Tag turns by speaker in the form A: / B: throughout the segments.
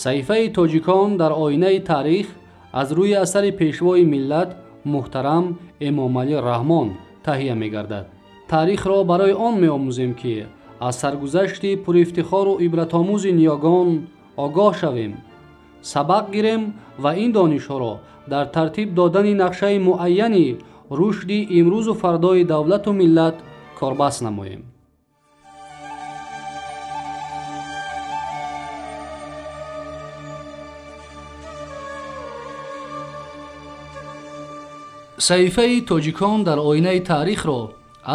A: Саҳифаи тоҷикон дар оинаи таърих аз рӯи асари пешвои миллат муҳтарам Эмомалӣ Раҳмон таҳия мегардад. Таърихро барои он меомӯзем, ки аз саргузашти пурифтихору ибратомӯзи ниёгон огоҳ шавем, сабақ гирем ва ин донишҳоро дар тартиб додани нақшаи муайяни рушди имрӯзу фардои давлату миллат корбаст намоем. Саҳифаи тоҷикон дар оинаи таърихро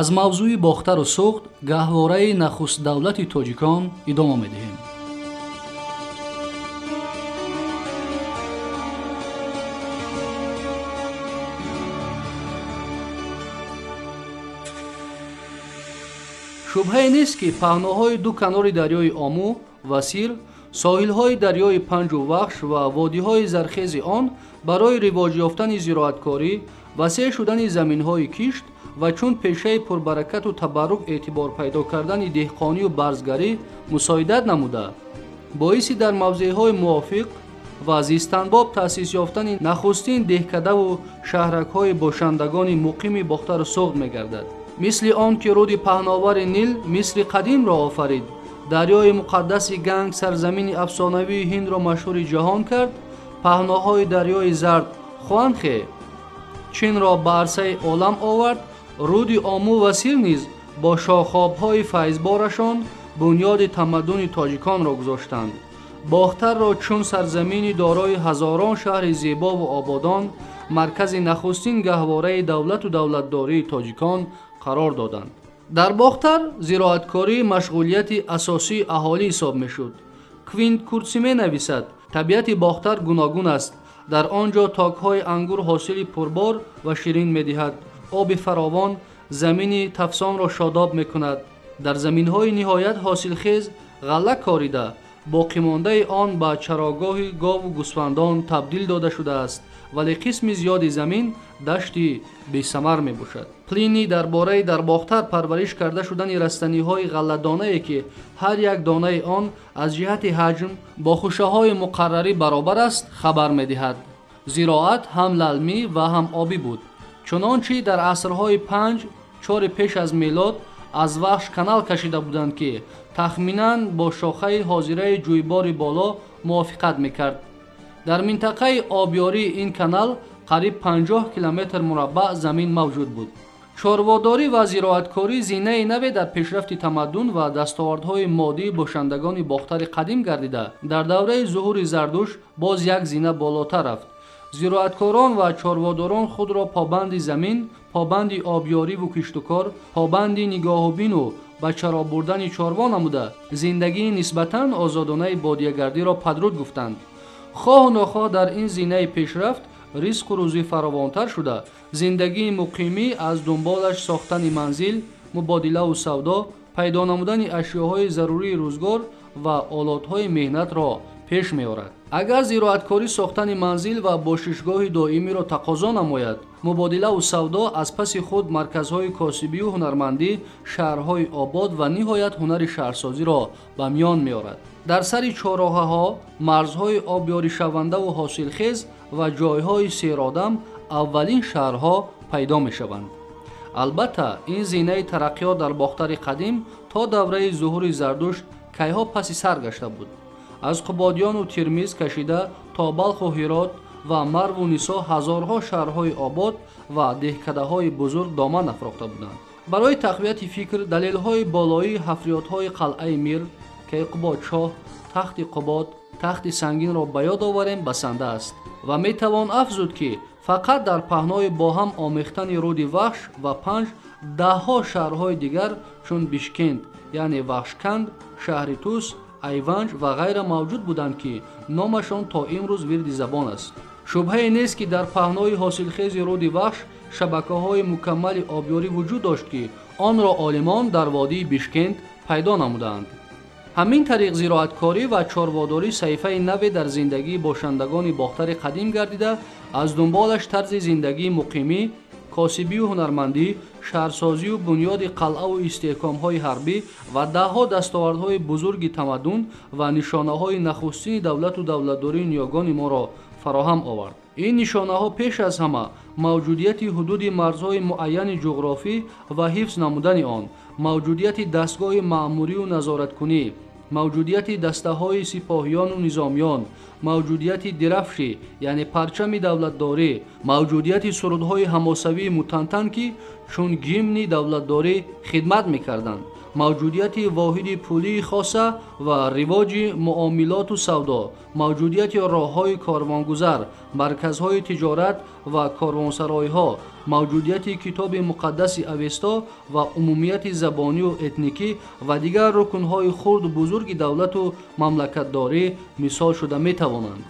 A: аз мавзӯи Бохтару Суғд, гаҳвораи нахустдавлати тоҷикон идома медиҳем. Шубҳае нест, ки паҳноҳои ду канори дарёи Омӯ ва Сир, соҳилҳои дарёи Панҷу Вахш ва водиҳои зархези он барои ривоҷ ёфтани зироаткорӣ, васеъ шудани заминҳои кишт ва чун пешаи пурбаракату табаррук эътибор пайдо кардани деҳқонию барзгарӣ мусоидат намуда, боиси дар мавзеъҳои мувофиқ ва зистанбоб таъсис ёфтани нахустин деҳкадаву шаҳракҳои бошандагони муқими Бохтару Суғд мегардад. Мисли он ки руди паҳновари Нил Мисри қадимро офарид, дарёи муқаддаси Ганг сарзамини афсонавии Ҳиндро машҳури ҷаҳон кард, паҳноҳои дарёи Зард Хуанхе Чинро ба арсаи олам овард, руди Омӯ ва Сир низ бо шохобҳои файзборашон бунёди тамаддуни тоҷиконро гузоштанд. Бохтарро чун сарзамини дорои ҳазорон шаҳри зебову ободон, маркази нахустин гаҳвораи давлату давлатдории тоҷикон қарор доданд. Дар Бохтар зироаткорӣ машғулияти асосии аҳолӣ ҳисоб мешуд. Квинт Куртси менависад: табиати Бохтар гуногун аст. Дар он ҷо токҳои ангур ҳосили пурбор ва ширин медиҳад. Оби фаровон замини тафсонро шодоб мекунад. Дар заминҳои ниҳоят ҳосилхез ғалла корида, боқимондаи он ба чарогоҳи гову гӯсфандон табдил дода шудааст, вале қисми зиёди замин дашти бесамар мебошад. Плини дар бораи дар Бохтар парвариш карда шудани растаниҳои ғалладонае, ки ҳар як донаи он аз ҷиҳати ҳаҷм бо хушаҳои муқаррарӣ баробар аст, хабар медиҳад. Зироат ҳам лалмӣ ва ҳам обӣ буд. Чунончи дар асрҳои 5-4 пеш аз мелод аз Вахш канал кашида буданд, ки тахминан бо шохаи ҳозираи ҷӯйбори боло мувофиқат мекард. Дар минтақаи обёрии ин канал қариб 50 километр мураббаъ замин мавҷуд буд. Чорводорӣ ва зироаткорӣ зинаи наве дар пешрафти тамаддун ва дастовардҳои моддии бошандагони Бохтари қадим гардида, дар давраи зуҳури Зардуш боз як зина болотар рафт. Зироаткорон ва чорводорон худро побанди замин, побанди обёриву киштукор, побанди нигоҳубину ба чаро бурдани чорво намуда, зиндагии нисбатан озодонаи бодиягардиро падруд гуфтанд. Хоҳу нохоҳ дар ин зинаи пешрафт ризқу рӯзӣ фаровонтар шуда, зиндагии муқимӣ аз дунболаш сохтани манзил, мубодилаву савдо, пайдо намудани ашёҳои зарурии рӯзгор ва олотҳои меҳнатро пеш меорад. Агар зироаткорӣ сохтани манзил ва бошишгоҳи доимиро тақозо намояд, мубодилаву савдо аз паси худ марказҳои косибию ҳунармандӣ, шаҳрҳои обод ва ниҳоят ҳунари шаҳрсозиро ба миён меорад. Дар сари чорроҳаҳо, марзҳои обёришавандаву ҳосилхез ва ҷойҳои серодам аввалин шаҳрҳо пайдо мешаванд. Албатта, ин зинаи тараққиёт дар Бохтари қадим то давраи зуҳури Зардушт кайҳо паси сар гашта буд. Аз Қубодиёну Термиз кашида то Балху Ҳирот ва Марву Нисо ҳазорҳо шаҳрҳои обод ва деҳкадаҳои бузург доман афрохта буданд. Барои тақвияти фикр далелҳои болоии ҳафриётҳои қалъаи Мир, Кейқубодшоҳ, тахти Қубод, тахти Сангинро ба ёд оварем басанда аст ва метавон афзуд, ки фақат дар паҳнои бо ҳам омехтани руди Вахш ва Панҷ даҳҳо шаҳрҳои дигар чун Бишкент, яъне Вахшканд, шаҳри Тус, Айванҷ ва ғайра мавҷуд буданд, ки номашон то имрӯз вирди забон аст. Шубҳае нест, ки дар паҳнои ҳосилхези руди Вахш шабакаҳои мукаммали обёрӣ вуҷуд дошт, ки онро олимон дар водии Бишкент пайдо намудаанд. Ҳамин тариқ зироаткорӣ ва чорводорӣ саҳифаи наве дар зиндагии бошандагони Бохтари қадим гардида, аз дунболаш тарзи зиндагии муқимӣ, косибию ҳунармандӣ, шаҳрсозию бунёди қалъаву истеҳкомҳои ҳарбӣ ва даҳҳо дастовардҳои бузурги тамаддун ва нишонаҳои нахустини давлату давлатдории ниёгони моро фароҳам овард. Ин нишонаҳо пеш аз ҳама мавҷудияти ҳудуди марзҳои муайяни ҷуғрофӣ ва ҳифз намудани он, мавҷудияти дастгоҳи маъмурию назораткунӣ, мавҷудияти дастаҳои сипоҳиёну низомиён, мавҷудияти дирафши, яъне парчами давлатдорӣ, мавҷудияти сурудҳои ҳамосавии мутантан, ки чун гимни давлатдорӣ хидмат мекарданд, мавҷудияти воҳиди пулии хоса ва ривоҷи муомилоту савдо, мавҷудияти роҳҳои корвонгузар, марказҳои тиҷорат ва корвонсаройҳо, мавҷудияти китоби муқаддаси Авесто ва умумияти забонию этникӣ ва дигар рукнҳои хурду бузурги давлату мамлакатдорӣ мисол шуда метавонанд.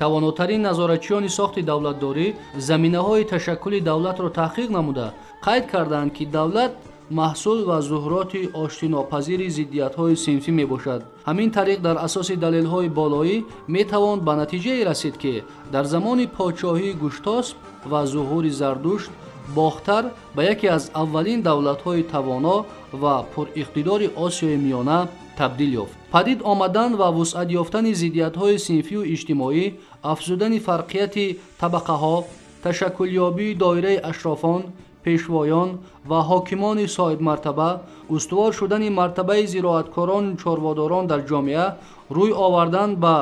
A: Тавонотарин назоратчиёни сохти давлатдорӣ заминаҳои ташаккули давлатро таҳқиқ намуда, қайд карданд, ки давлат маҳсул ва зуҳуроти оштинопазири зиддиятҳои синфӣ мебошад. Ҳамин тариқ, дар асоси далелҳои болоӣ метавон ба натиҷае расид, ки дар замони подшоҳии Гуштосп ва зуҳури Зардушт Бохтар ба яке аз аввалин давлатҳои тавоно ва пуриқтидори Осиёи Миёна табдил ёфт. Падид омадан ва вусъат ёфтани зиддиятҳои синфию иҷтимоӣ, афзудани фарқияти табақаҳо, ташаккулёбии доираи ашрофон, пешвоён ва ҳокимони соҳибмартаба, устувор шудани мартабаи зироаткорону чорводорон дар ҷомеа, рӯй овардан ба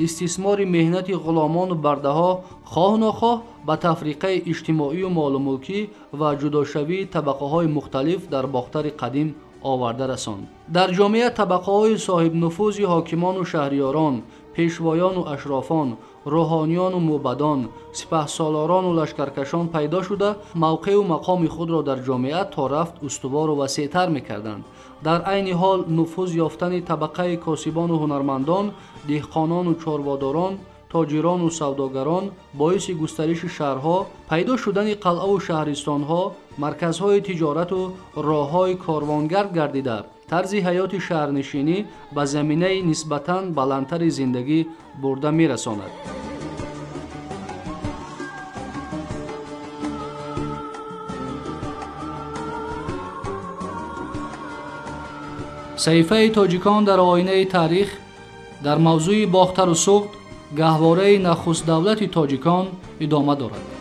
A: истисмори меҳнати ғуломону бардаҳо, хоҳ нохоҳ ба тафриқаи иҷтимоию молумулкӣ ва ҷудошавии табақаҳои мухталиф дар Бохтари қадим оварда расонд. Дар ҷомеа табақаҳои соҳибнуфузи ҳокимону шаҳриёрон, пешвоёну ашрофон, рӯҳониёну мӯбадон, сипаҳсолорону лашкаркашон пайдо шуда, мавқеу мақоми худро дар ҷомеа то рафт устувору васеътар мекарданд. Дар айни ҳол нуфуз ёфтани табақаи косибону ҳунармандон, деҳқонону чорводорон, тоҷирону савдогарон боиси густариши шаҳрҳо, пайдо шудани қалъаву шаҳристонҳо, марказҳои тиҷорату роҳҳои корвонгард гардида, тарзи ҳаёти шаҳрнишинӣ ба заминаи нисбатан баландтари зиндагӣ бурда мерасонад. Саҳифаи тоҷикон дар оинаи таърих дар мавзӯи Бохтару Суғд, гаҳвораи нахустдавлати тоҷикон идома дорад.